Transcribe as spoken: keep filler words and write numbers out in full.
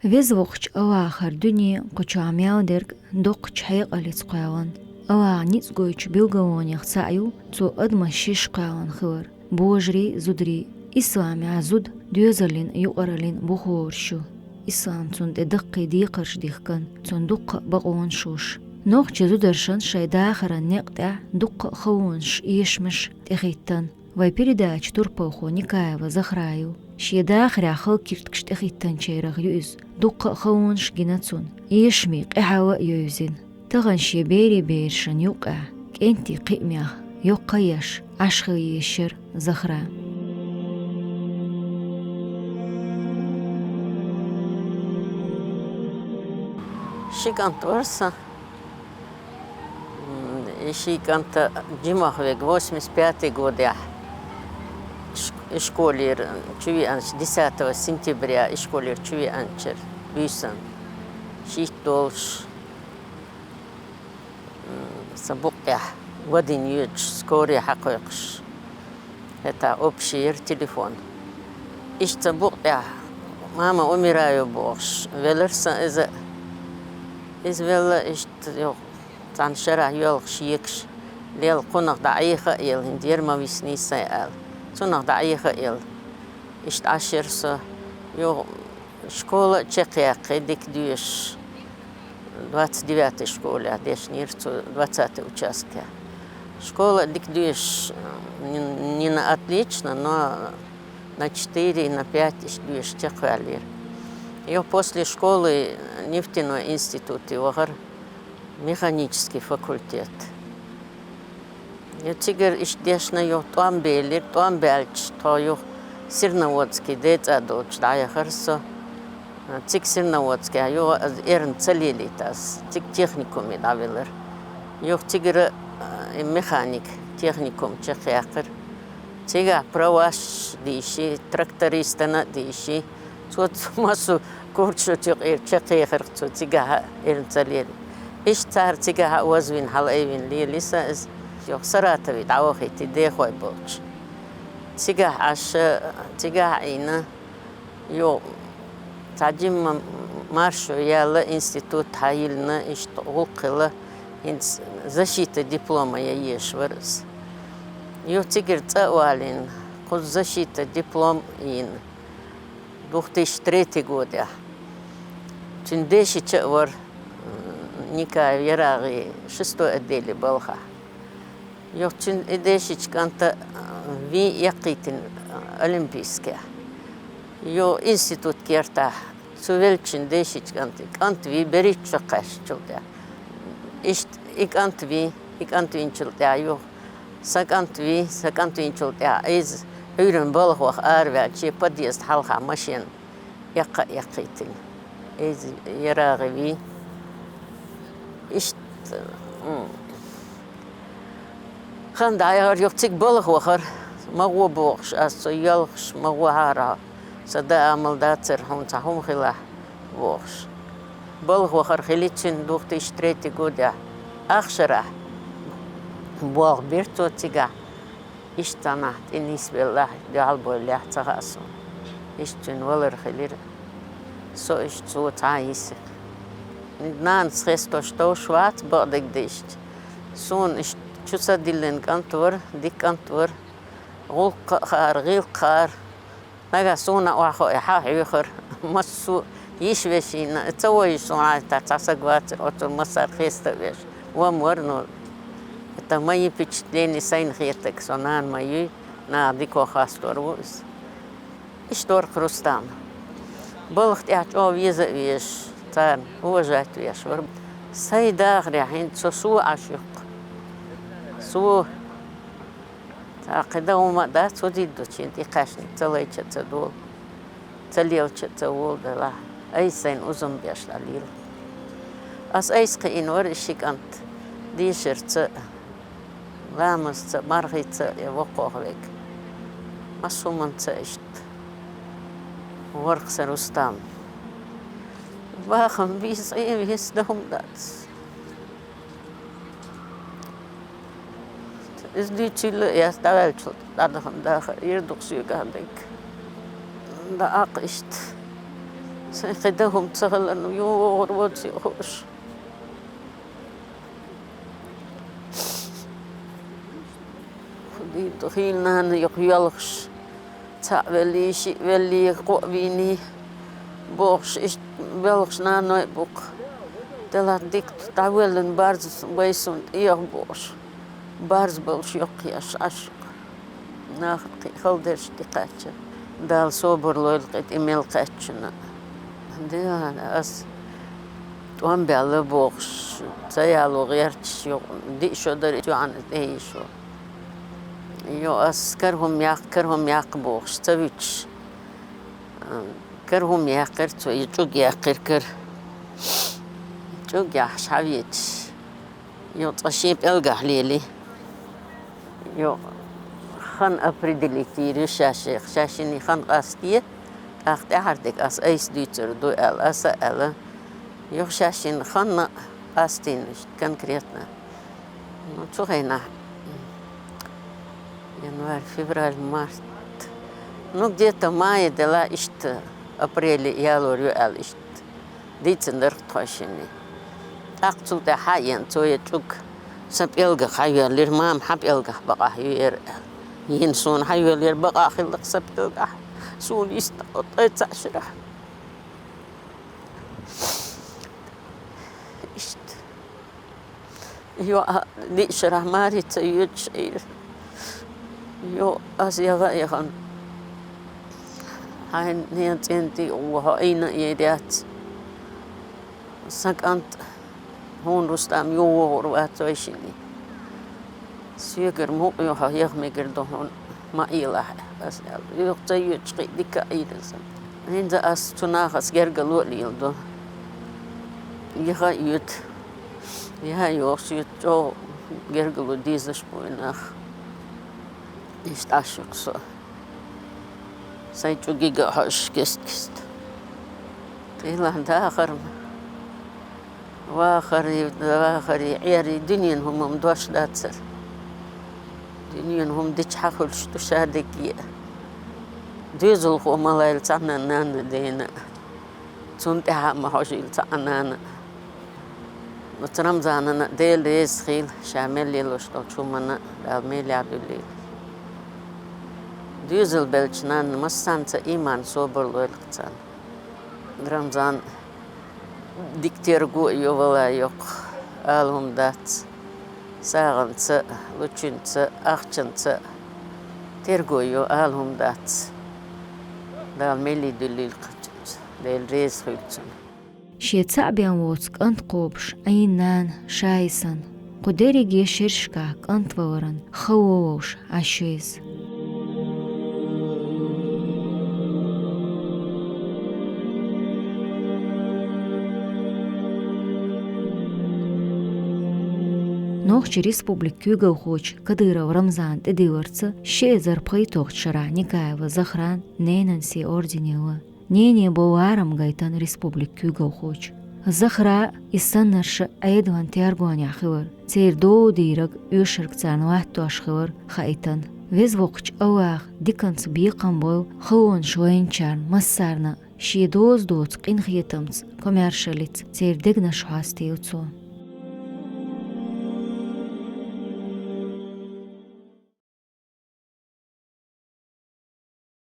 Веза-Воккхача АллахӀа дуьне кху чохь мел дерг доккхачу хьекъалца кхоьллина. АллахӀан ницкъ гойтучу билгалонех цхьаъ ю цо адамаш шиш кхоьллина хилар: божарий, зударий. Исламехь зуда доьзаллин а, юкъараллин а бух лоруш ю. Ислам цунна тӀе даккхий декхарш дихкина, цунна дуккха а бакъонаш луш. Нохчийн зударшна шайн дахаран некъа тӀехь дуккха а халонаш, эшамаш тӀехӀиттина. Вайн передачан турпалхо Никаева Захра ю. Шен дахарехь хала киртигаш тӀехӀиттинчарах ю иза. Дуккха а халонаш гина цунна, эшамийн къаьхьалла а йовзийна. Тахана шен берийн берашна юккъехь, кӀентийн кхиамех йоккха а еш, Ӏаш хила езаш яра Захра. Ши кӀант вара сан. М, и ши кӀант жимах вега восемьдесят пятый годехь иш-, ишколера чу веанчу, десятого сентября ишколера чу веанчара буьйсанна. Шийтта долуш, м, сан букъ тӀехь вадийна йоьдуш, скорая хьакхойкхуш. ХӀетахь общий яра телефон. Иштта сан букъ тӀехь: «Мама, умираю», — бохуш, велира сан иза. Иза велла, иштта юха цхьана шарахь йоьлхуш, екаш, лела кхунах дӀа Ӏеха а елла, хӀинца яра ма висний сайн аьлла. Цунах дӀа Ӏеха а елла, иштта Ӏаш яра со. Юха школа а чекхъяьккхи, дика доьшуш, двадцать девятый школехь дешнера цо, двадцатый участкехь. Школа а дика доьшуш, не, не на отлично, но на четыре, на пять иштта доьшуш чекхваьллера. Юха после школы нефтяной институте вахара, механический факультет. Ю цигара иштта дешна, юха тӀом белира, тӀом баьлча, тхо юха Серноводский децӀа долчу дӀаяхара со. Цига Серноводскехь юха аса эрна ца лелийта ас, цига техникуме дӀавелира. Юха цигара, а, и механик техникум чекхъяьккхира. Цигахь праваш дийши, трактористана а дийши, цо массо курсаш юкъера чекхъяьхира, цо цигахь а эрна ца лелийта. Иштта цара цигахь а вазвина, хьалаайвина лели сан иза. Юха Саратове дӀавахийтира дехой болчу. Цигахь Ӏаш, цигахь а Ӏийна, юха цхьа жимма маршо яьлла, институт хьайиллина, иштта гӀуллакх хилла, хӀинца защита диплома ян езаш вара иза. Юха цигара цӀа а валийна, кхуза защита диплом а йина, две тысячи третий годехь. Цуьнан дешича а вара, м, Никаев ЯрагӀи, шестой отделе балхахь. Юха цуьнан и дешича кӀанта, а, вий эккхийтина, а, Олимпийскехь. Юха институт кертахь, цу веллачун дешича кӀанта, кӀант вий берхӀитта шо кхаьчначул тӀаьхьа. Иштта и кӀант вий, и кӀант вийначул тӀаьхьа юха сан кӀант вий, сан кӀант вийначул тӀаьхьа иза Ӏуьйранна балха ваха араваьлча, подъезд хьалха машен эккха а эккхийтина. Иза ЯрагӀи вий. Иштта, м, хан дӀаяхара, юха цига балха вахара, ма гӀо бохуш, ас цо йоьлхуш, ма гӀо хьара, сан дан амал дацара, хьуна цхьа хӀума хилахь бохуш. Балха вахар хили цуьнан две тысячи третий годехь, ахшарахь болх бира цо цигахь. Иштта цхьаннахь тӀе нисбеллехь, дуьхьал бойлехь ца хаьа суна. Иштта цуьнан валар хилира. Со иштта цо цхьа а йисина. Нанас хестош товш вац, бакъдерг дийшча. Суна иштта чу са диллина кӀант вара, дика кӀант вара. ГӀуллакх а хаьара, гӀиллакх а хаьара. Нагахь суна а охьахиъна хьан хьоьхура, массо а йиш-вешина, ца вайша суна Ӏайтта цхьа саг вацара, оцу массара хеста а веш. Ван вара, ну, это мои впечатления, сайна хетарг, со нана ма юй, наха дика хастор ву иза. Иштта вара-кх Рустам. Балха тӀехь чӀогӀа веза а везаш, царна уважать веш вара. Сайн дахарехь хӀинца со, со Ӏаш ю-кх. Со Цхьа кхин дан хӀума а дац, хӀун дийр ду, шена тӀекхаьчнарг ца лайча а ца долу, ца лелча а ца волу делахь, айса сайна узам беш дӀалела. Ас айса кхиийна вара и ши кӀант дешарца а, ламазца а, мархица а, я воккхох вега. Массо хӀуманца а иштта вара-кх сан Рустам. Бахам бийца а веза, дан хӀума дац. Иза дуьйцийла а, ас дӀаваьллачул дӀадахана дахар, ира ду-кх соьгахь дерг. ДӀааккха иштта. Сайн хи дан хӀума ца хиларна, юхавогӀур вац хууш. Дийта хийла нана юха йоалхаш, цхьаъ веллий, шиъ веллий, кхоъ вийний, бохуш, иштта боьлхуш наной а бу-кх. Делахь дика дӀавоьллина барза вай суна тӀеха бохуш, барза болуш йоккхаеш Ӏаш. Нахана кхин хала дерш тӀекхаьчна. Дала собар лойла кхин тӀе мел кхаьччунна. Делахь ас тӀом баьлла бохуш, ца яло гӀерташ, йо, диъ шо дара и тоьхна тӀе йиша. Йо, ас кара хӀума яккха, кара хӀума яккха бохуш, ца вуьтуш. Кара хӀума яьккхира цо, и чӀуг яьккхира кара. ЧӀуг яхьаш хьавечаш. Йо, цкъа шен пӀелгахь лели. Йо, хан определить йийр ю шаьшшех, шаьшшинний хан къасте, тӀаккха тӀаьхьара дерг ас айса дуьйцур ду аьлла, аса а аьлла. Йо, шаьшшинна ханна къастийна иштта конкретно. Ну, цу хенахь, январь, февраль, март. Ну, где-то мае делахь иштта, апреле ялор ю аьлла иштта. Дийцина дара-кх тхойшинний. ТӀаккха цул тӀаьхьа а йина, цо я чӀуг сан пӀелгах хьайоьллира, мама, хьан пӀелгахь бакъахь ю яра аьлла. Йина суна хьайоьллира, бакъахь хилла-кх сан пӀелгахь, суна йиста тӀе цхьаъ шарахь. Иштта. Йо, а, диъ шарахь маре ца йоьдуш Ӏийра. Йо, ас яха а яхана, хьайна ненан цӀен тӀе а гӀо, хьо Ӏийна а йийр яц. Сан кӀант, хьуна, Рустам, юхавогӀур вац вайшинний. Соьгара мукъа ю хьо, яха мегар ду хьуна. Ма Ӏелахь, ас аьлла. Юха ца йоьдуш кхин дика а Ӏийра сан. ХӀинца ас цу нахаца гергало а леладо. Яха а йоьду. Яха а йохуш йоьду, чӀогӀа гергало дезаш бу и нах. Иштта Ӏаш ю-кх со. Сайн чӀугига а хьожуш кест-кеста. Тилла дахар ма. Вахаре, вахаре, Ӏери, дуьненан хӀуманна дош дацара. Дуьненан хӀума дича хьан хуьлуш ду шадерриге а. Доьзалхо ма лайла цхьанна нанна, дена а. Цунна тӀаьхьа а ма хьожийла цхьа а нана а. Оцу Рамзанана а Дела реза хуьлда, ша мел лелош долчу хӀуманна а Дала мелехь дуьллийла. Доьзал беллачу нанна массанца иман, собар лойла-кх царна. Рамзан дика терго а йо, вала йоккху, ала хӀума дац. СагӀанца а, лучуьнца а, ахчанца а терго йо, ала хӀума дац. Дала мелий дуьллийла-кх цуьнца. Дела реза хуьлда цунна. Шен цхьаъ бен воцу кӀант кхобуш Ӏийна нана Шайсана, кху дерриге шерашкахь кӀант валаран хан вовшаш Ӏаш ю иза. Нохчийн Республикан куьйгалхочо Кадыров Рамзана тӀедилларца ши эзар пхийтталгӀачу шарахь Никаева Захран ненан сий орден елла. Нене бовла ларам гайтина республикан куьйгалхочо. Захра а, и саннарш а Ӏедалан тергонехь хилар, церан дов дийриг оьшург царна латтош хилар хаийтина. Веза Воккхачу АллахӀа диканца бекхам бойла халонаш лайначарна массарна а, шен доза доцу къинхетамца, комаьршаллица церан дегнаш хьастийла цо.